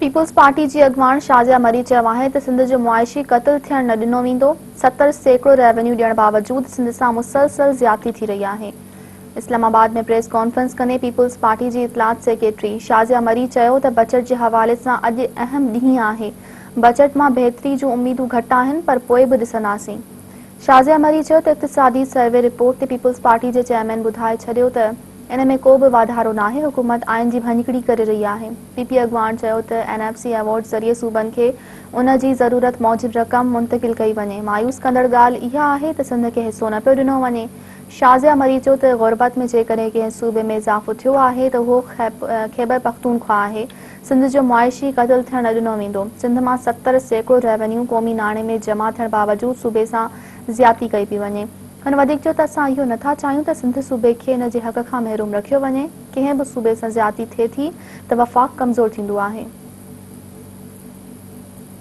Peoples party جي اڳواڻ شازيه مري چيو آهي ته سنڌ جو معاشي قتل ٿيڻ نه ڏنو ويندو، 70% ريونيو ڏيڻ باوجود سنڌ سان مسلسل زيادتي ٿي رهي آهي. اسلام آباد ۾ پريس ڪانفرنس ڪندي پيپلز پارٽي جي اطلاعات سيڪريٽري شازيه مري چيو ته بجيٽ جي حوالي سان اڄ اهم ڏينهن آهي، بجيٽ مان بهتري جون اميدون گهٽ آهن پر پوء به ڏسنداسين. شازيه مري چيو ته اقتصادي سروي رپورٽ تي پيپلز پارٽي جي چيئرمين ٻڌائي ڇڏيو ته ان ۾ ڪو به واڌارو ناهي، حڪومت آئين جي ڀڃڪڙي ڪري رهي آهي. پي پي اڳواڻ چيو ته اين ايف سي ايوارڊ ذريعي صوبن کي ان جي ضرورت موجب رقم منتقل ڪئي وڃي، مايوس ڪندڙ ڳالهه اها آهي ته سنڌ کي حصو نه پيو ڏنو وڃي. شازيه مري چيو ته غربت ۾ جيڪڏهن ڪنهن صوبي ۾ اضافو ٿيو آهي ته اهو خيبرپختونخوا آهي، سنڌ جو معاشي قتل ٿيڻ نه ڏنو ويندو، سنڌ مان 70% ريونيو قومي ناڻي ۾ جمع ٿيڻ باوجود صوبي سان زيادتي ڪئي پئي وڃي. هن وڌيڪ چيو ته اسان اهو نٿا چاهيون ته سنڌ صوبي کي ان جي حق کان محروم رکيو وڃي، ڪنهن به صوبي سان زيادتي ٿئي ٿي ته وفاق ڪمزور ٿيندو آهي.